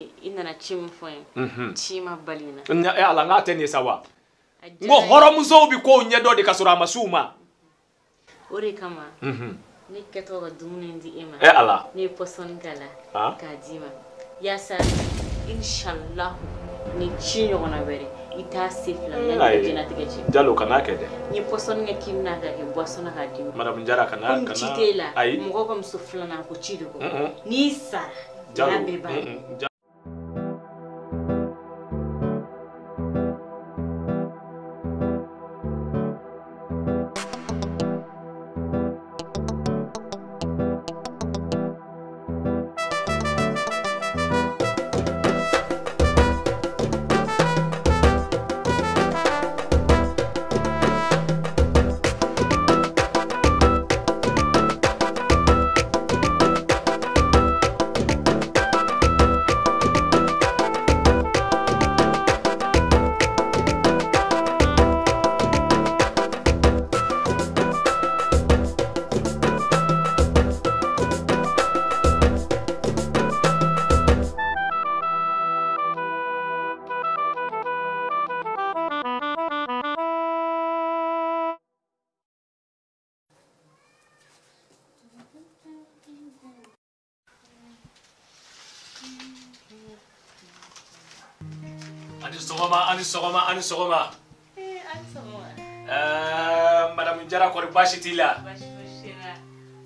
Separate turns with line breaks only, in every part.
I nana ci min fɔ n ye, ci ma bali n na.
E Ala, n k'a tɛ nin ye sa wa? N ko hɔrɔnmusow bɛ kow ɲɛdɔn de ka sɔrɔ a ma s'u ma.
O de kama ne kɛtɔ ka dumuni di e ma.
E Ala.
Ne ye pɔsɔni k'a la k'a d'i ma. Yaasa inshallah ni ci ɲɔgɔnna wɛrɛ i t'a se fila la i ka diɲɛlatigɛ cɛ.
Jalo kana kɛ dɛ.
N ye pɔsɔni kɛ kini na k'a kɛ boisson na k'a d'i ma.
Madame Jara kana
kana. Ci t'e la. Ayi. Mɔgɔ ka muso filanan ko ci de kɔ. N'i sara.
Jalo.
Bɛɛ b'a.
Ani sɔgɔma, ani sɔgɔma.
Eh, ani sɔgɔma.
Madame Jara kɔri baasi t'i la?
Baasi fosi tɛ n la.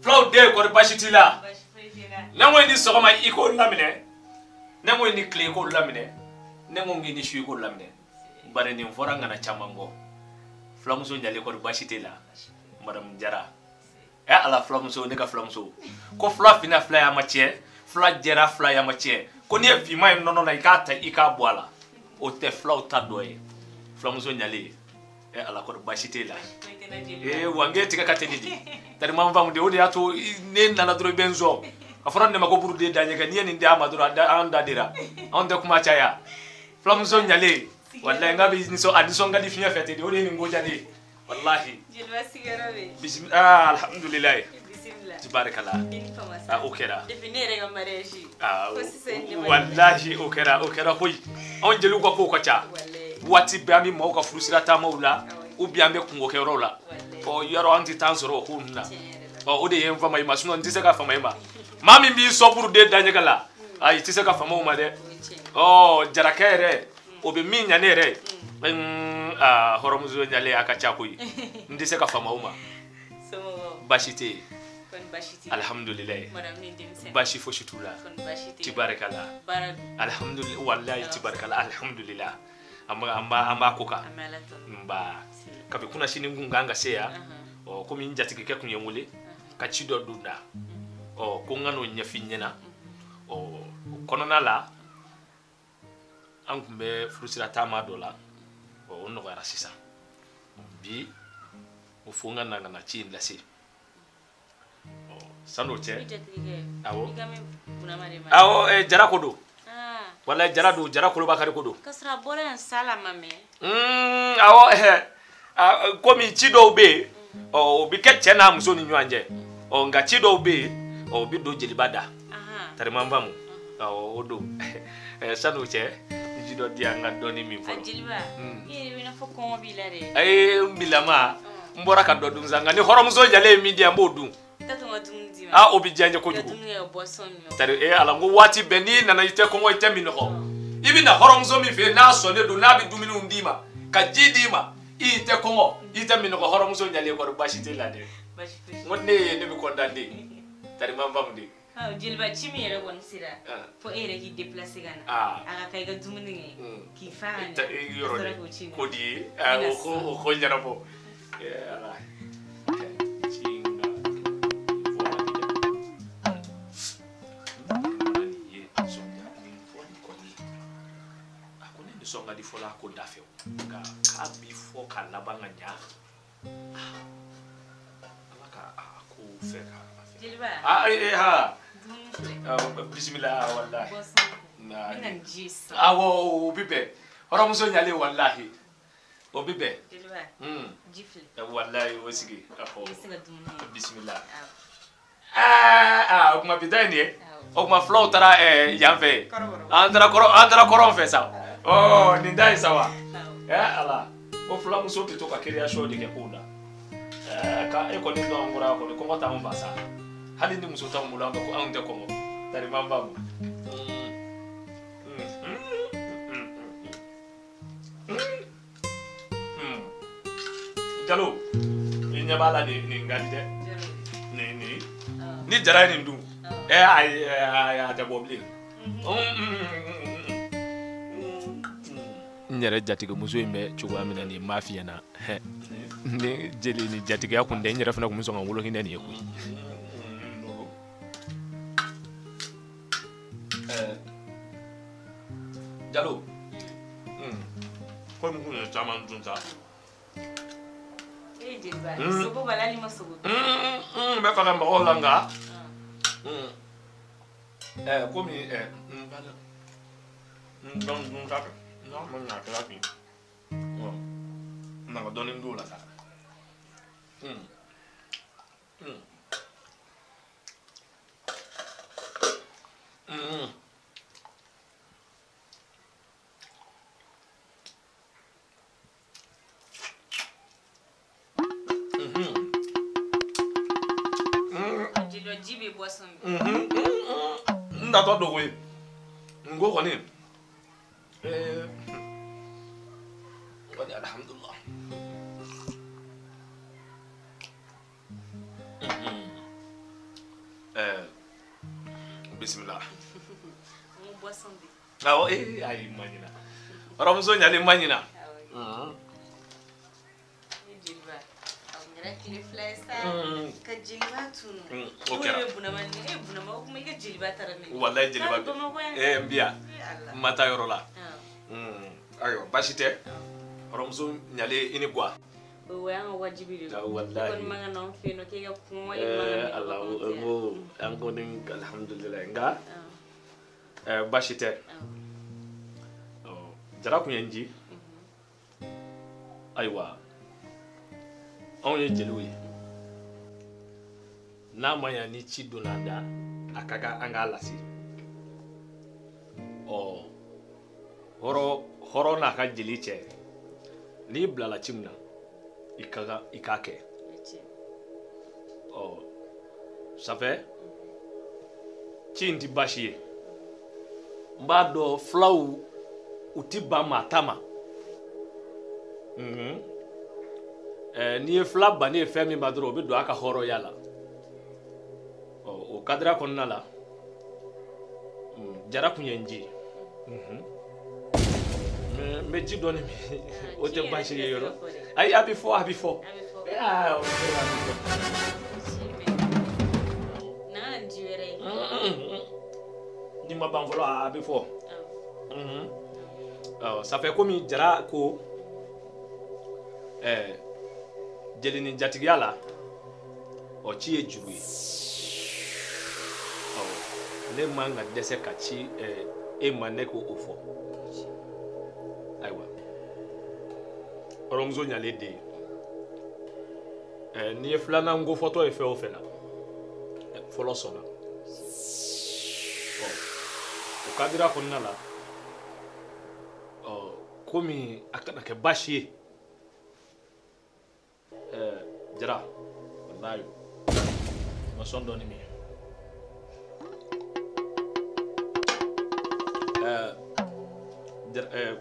Fulaw den kɔri baasi t'i la?
Baasi fosi tɛ n la.
Ne ko i ni sɔgɔma i k'o laminɛ. Ne ko i ni tile i k'o laminɛ. Ne ko k'i ni su i k'o laminɛ. Bari nin fɔra n kana caman kɔ. Fulamuso ɲalen kɔri baasi t'e la? Madame Jara. Ɛ Ala fulamuso, ne ka fulamuso. Ko fula finna fila y'a ma tiɲɛ, fula jɛra fila y'a ma tiɲɛ. Ko n'i ye finman ye nɔnɔ la i k'a ta i k'a bɔ a la. O tɛ fulaw ta dɔ ye. Fulamuso ɲalen ɛ Ala kɔri baasi t'e la. Ee wa n k'e tigɛ ka teli de. Tari ma n faamu de, o de y'a to ne nana dɔrɔn i bɛ n sɔn. A fɔra ne ma ko buruden da ɲɛgɛn, n'i ye nin di a ma dɔrɔn an da dira. Anw tɛ kuma caya. Fulamuso ɲalen walahi n k'a bɛ nisɔn, a nisɔn ka di fiɲɛ fɛ ten de, o de ye nin ko diya ne ye. Walahi.
Jeliba sigiyɔrɔ bɛ yen.
Bisimila, alhamdulilayi.
Bisimila.
Tibarikala.
I ni fama sa.
O kɛra.
Depuis ne yɛrɛ ka mariage. Fo sisan ne ma.
Walahi o kɛra, o kɛra koyi. Anw jeliw ka kow ka ca. Waati bɛɛ an bɛ maaw ka furusira taamaw la, ou bien an bɛ kungo kɛyɔrɔw la. Ɔ yɔrɔ an tɛ taa sɔrɔ o ko ninnu na. Ɔ o de ye n fama i ma, sinon n tɛ se ka fama i ma. Maa min b'i sɔn buruden da ɲɛgɛn la, ayi i tɛ se ka fama o ma dɛ. Ɔ jarakɛ yɛrɛ, o bɛ min ɲa ne yɛrɛ ye. Aa hɔrɔnmuso ɲalen a ka ca koyi. N tɛ se ka fama o ma. Baasi tɛ yen. Alhamdulilayi. Baasi fosi t'u la. Tibarikala. Alhamdulilayi, walayi tibarikala, alhamdulilayi. An b'a ko kan. Nba. Kabi kunna sini n kun kan ka se yan. Ɔ komi n jatigikɛ kun ye n wele ka ci dɔ don da. Ɔ ko n ka n'o ɲɛf'i ɲɛna. Ɔ o kɔnɔna la an kun bɛ furusira taama dɔ la. Ɔ o nɔgɔyara sisan. Bi o fo n ka na ka na ci in lase. San'o cɛ. Awɔ. Awɔ, Jara ko don. Walayi Jara don, Jara Kolobakari ko don.
K'a sɔrɔ a bɔra yan sa la ma mɛn.
Awɔ, komi ci dɔw bɛ yen, ɔ o bɛ kɛ cɛ n'a muso ni ɲɔgɔn cɛ. Ɔ nka ci dɔw bɛ yen, ɔ o bɛ don jeliba da. Tari ma n faamu. Awɔ o don. San'o cɛ, ji dɔ di yan n ka dɔɔnin min fɔlɔ.
Jeliba, i yɛrɛ bɛ i n'a fɔ kɔngɔ b'i la dɛ.
Ayi n bilama, n bɔra ka dɔ dun sa, nka ni hɔrɔnmuso ɲalen ye min di yan n b'o dun. Ah o bɛ diya n ye kojugu. Tari e Ala n ko waati bɛɛ n'i nana i tɛ kɔngɔ i tɛ minɔgɔ. I bɛ na hɔrɔnmuso min fɛ yen n'a sɔnnen don n'a bɛ dumuniw d'i ma ka ji d'i ma i tɛ kɔngɔ i tɛ minɔgɔ hɔrɔnmuso ɲalen kɔri baasi t'e la dɛ. N ko ne ye ne bɛ content de. Tari ma n faamu de.
Jeliba ci min yɛrɛ kɔni sera fo e yɛrɛ k'i déplacer ka na. A ka kan i ka dumuni kɛ k'i fa ka ɲɛ.
Yɔrɔ dɛ ko di ye o ko ɲɛnabɔ. Ala. Nisɔn ka di fɔlɔ a ko da fɛ nka k'a bi fɔ k'a laban ka ɲa. Ala ka a ko fɛ k'a fɛ.
Jeliba.
Aa bisimila walahi. Awɔ o bi bɛn. Hɔrɔnmuso ɲalen walahi. O bi bɛn.
Jeliba. Ji filɛ.
Walahi o sigi.
I bɛ se ka dumuni kɛ.
Bisimila. Aa o kuma bi ta ye nin ye. O tuma fulaw taara yan fɛ an taara kɔrɔn fɛ sa. Ɔ nin da ye sa wa? Ala ko fulamuso tɛ to ka création de kɛ kow la. Ka e kɔni dɔn an bɔra kɔni kɔngɔ t'anw fa sa. Hali ni muso t'anw bolo an bɛ ko anw tɛ kɔngɔ. Tari man ba ma. Jalo i ɲɛ b'a la nin ka di dɛ. Nin ni Jara ye nin dun ayi a tɛ bɔ bilen. N yɛrɛ jatigimuso in bɛ cogoya min na nin m'a f'i ɲɛna ni jeli ni jatigiya kun tɛ n yɛrɛ fana kun bɛ sɔn ka n wolo hinɛ nin ye koyi. Jalo komi kun ye caman dun sa.
Jeliba sogo b'a la hali ma sogo dun.
N bɛ fɛ ka mɔgɔw la nka komi n ba n dɔn dun ta fɛ n'a ma ɲɛ a kɛra bi na ka dɔɔnin d'o la sa.
Ji bɛ boisson
min. N natɔ don koyi n ko kɔni kɔni alhamdulilah. Bisimila.
N ko boisson bɛ.
Awɔ ayi n ma ɲina hɔrɔnmuso ɲalen ma ɲina.
Jeliba a kɛra tile fila ye sa ka jeliba tunu.
O kɛra.
E Bunama o kuma i ka jeliba taara min.
Walayi jeliba n bi yan n ma taa yɔrɔ la. Ayiwa baasi tɛ hɔrɔnmuso ɲalen i ni guwa.
O y'an ka wajibi de ye.
Walayi.
E kɔni man ka na anw fɛ yen nɔ k'e ka kuma wali man ka na.
Ala n ko an kɔni alihamudulilayi nka baasi tɛ. Jara kun ye n ji. Ayiwa anw ye jeliw ye n'a ma ɲa ni ci donna an da a ka kan an k'a lase. Ɔ hɔrɔn n'a ka jeli cɛ n'i bilala ci min na i ka kan i k'a kɛ. Ɔ safɛ ci in ti baasi ye n b'a dɔn fulaw u ti ban maa ta ma. N'i ye fila bannen ye fɛn min ma dɔrɔn o bɛ don a ka hɔrɔnya la. Ɔ o kadira kɔnɔna la Jara kun ye n ji. N bɛ ji dɔɔni min o tɛ baasi ye yɔrɔ. Ayi a bɛ fɔ a bɛ fɔ. A bɛ fɔ.
N'a ji wɛrɛ ye.
N'i ma ban fɔlɔ a bɛ fɔ. Ɔ ça fait komi Jara ko jeli ni jatigiya la ɔ ci ye juru ye. Ɔ ne man ka dɛsɛ ka ci e ma ne k'o fɔ. Ayiwa hɔrɔnmuso ɲalen den ye n'i ye filanan ko fɔtɔ ye fɛn o fɛn na fɔlɔ sɔnna. Ɔ o kadira kɔnɔna la ɔ komi a kana kɛ baasi ye. Jara walayi ma sɔn dɔɔni min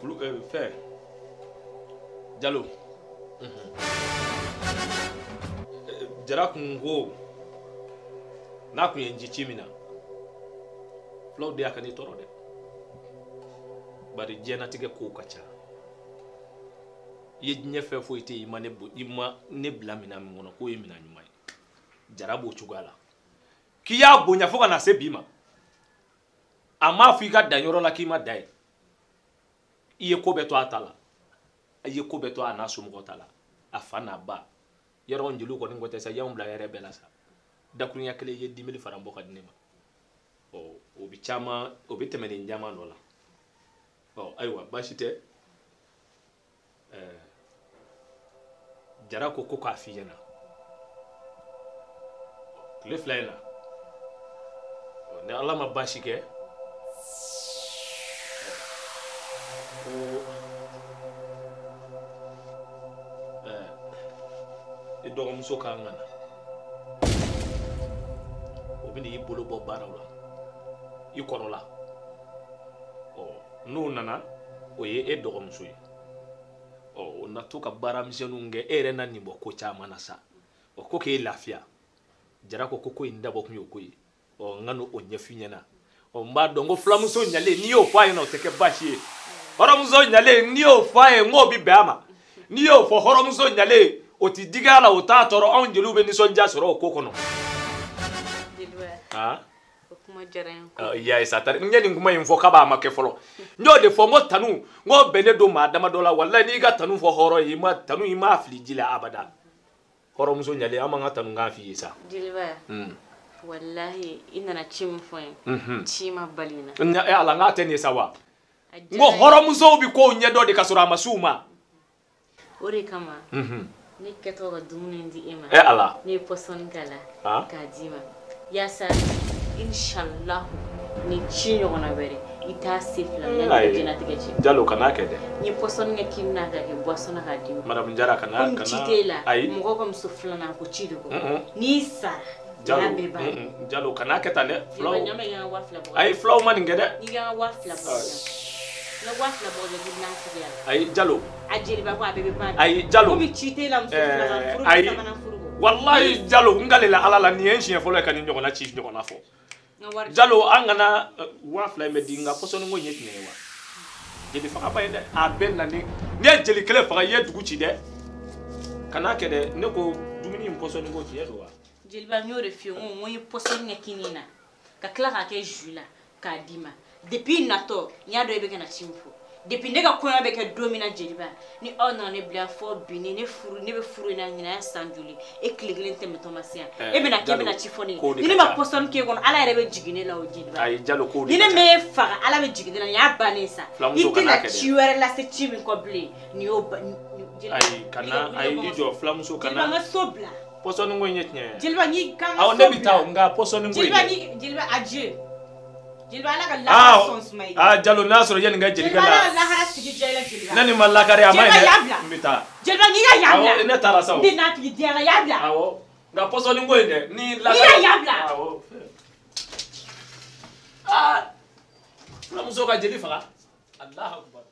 kulu fɛn Jalo Jara kun ko n'a kun ye n ji ci min na fulaw de y'a ka n'i tɔɔrɔ dɛ bari diɲɛnatigɛ kow ka ca. I ye diɲɛ fɛn foyi tɛ yen i ma ne bila minɛn min kɔnɔ k'o ye minɛn ɲuman ye. Jara b'o cogoya la k'i y'a bonya fo ka na se bi ma a m'a fɔ i ka dan yɔrɔ la k'i ma dan yen. I ye ko bɛɛ to a ta la i ye ko bɛɛ to a n'a somɔgɔw ta la a fa n'a ba yɔrɔ jeliw kɔni ko tɛ sa y'anw bila yɛrɛ bɛɛ la sa dakurunya kelen i ye 10 000 francs bɔ ka di ne ma. Ɔ o bɛ caman o bɛ tɛmɛ nin caman dɔ la. Ɔ ayiwa baasi tɛ. Jara ko k'a f'i ɲɛna tile fila in na Ni Ala ma baasi kɛ ko i dɔgɔmuso kan ka na o bɛna i bolo bɔ baaraw la i kɔrɔ la. Ɔ n'o nana o ye e dɔgɔmuso ye. Ɔ o na to ka baara misɛnninw kɛ e yɛrɛ na nin bɔ ko caman na sa. Ɔ ko k'e lafiya. Jara ko ko in dabɔ kun y'o ko ye. Ɔ n ka n'o ɲɛf'i ɲɛna. Ɔ n b'a dɔn ko fulamuso ɲalen n'i y'o fɔ a ɲɛna o tɛ kɛ baasi ye. Hɔrɔnmuso ɲalen n'i y'o fɔ a ye n k'o bɛ bɛn a ma. N'i y'o fɔ hɔrɔnmuso ɲalen o ti digi a la o t'a tɔɔrɔ anw jeliw bɛ nisɔndiya sɔrɔ o ko kɔnɔ.
Jeliba o kuma diyara n ye.
I y'a ye sa n ye nin kuma in fɔ k'a ma kɛ fɔlɔ. N y'o de fɔ n ko tanu n ko bɛnnen don maa damadɔ la walayi n'i ka tanu fɔ hɔrɔn ye i ma tanu i m'a fili ji la abada. Hɔrɔnmuso ɲalen an b'an ka tanu kan f'i ye sa.
Jeliba walahi i nana ci min fɔ n ye ci ma bali n
na. Ala n k'a tɛ nin ye sa wa. N ko hɔrɔnmusow bɛ kow ɲɛdɔn de ka sɔrɔ a ma s'u ma.
O de kama ne kɛtɔ ka dumuni di e ma.
Ala.
Ne ye pɔsɔni k'a la k'a d'i ma. Yaasa inshallah ni ci ɲɔgɔnna wɛrɛ i t'a se fila la ni diɲɛlatigɛ cɛ.
Jalo kana kɛ dɛ.
N ye pɔsɔni kɛ kini na k'a kɛ boisson na k'a d'i ma.
Madame Jara kana
ci t'e la. Mɔgɔw ka muso filanan ko ci de kɔ. N'i sara.
Jalo Jalo kana kɛ tan dɛ. Fulaw ayi fulaw ma nin kɛ dɛ.
I ka 2000 bɔ. N ka 2000 bɔ k'i n'a tigiya la.
Ayi Jalo.
A jeliba ko a bɛɛ bɛ ban.
Ayi Jalo.
Komi ci t'e la muso filanan furu bɛ sabanan furu kɔ.
Walayi Jalo n kale la Ala la nin ye n siɲɛ fɔlɔ ye ka nin ɲɔgɔnna ci ɲɔgɔnna fɔ. Jalo an kana 2000 in bɛ di nka pɔsɔni ko in ye tiɲɛ ye wa. Jeli faga ba ye dɛ a bɛɛ na ni n'i ye jeli kelen faga i ye dugu ci dɛ. Kana kɛ dɛ ne ko dumuni in pɔsɔni ko tiɲɛ don wa.
Jeliba n y'o de f'i ye n ko n ye pɔsɔni kɛ kini na ka tila k'a kɛ jus la k'a d'i ma. Depuis natɔ n y'a dɔn e bɛ ka na ci min fɔ. Depuis ne ka kɔɲɔ bɛ kɛ don min na jeliba ni aw nana ne bila fɔ bi ni ne furu ne bɛ furu in na ɲinan ya san joli e tile kelen tɛmɛtɔ ma se yan e bɛna k'e bɛna ci fɔ ne ye ni ne ma pɔsɔni k'e kɔnɔ Ala yɛrɛ bɛ jigin ne la o jeliba.
Ayi Jalo ko
ni ne m'e faga Ala bɛ jigin ne la nin y'a bannen sa i tɛna ci wɛrɛ lase ci min kɔ bilen nin y'o.
Ayi kana ayi i jɔ fulamuso kana.
Jeliba n ka so bila.
Pɔsɔni ko in ye tiɲɛ ye.
Jeliba n'i kan ka so bila.
Awɔ ne bɛ taa o nka pɔsɔni ko in.
Jeliba adieu. Jeliba Ala ka lahara sɔn suma i ye.
Aa Jalo n'a sɔrɔ i ye nin kɛ jelikɛ la.
Jeliba Ala ka lahara sigi diya i la jeliba.
Ne ni ma lakari a ma ɲi dɛ.
Jeliba y'a bila.
N bɛ taa.
Jeliba n'i ka yan bila.
Awɔ ne taara sa o.
N tɛ n'a tigi diya la y'a bila.
Awɔ nka pɔsɔni ko in dɛ ni lakari.
N'i ka yan bila.
Awɔ. Aa fulamuso ka jeli faga. Alahu akibaru.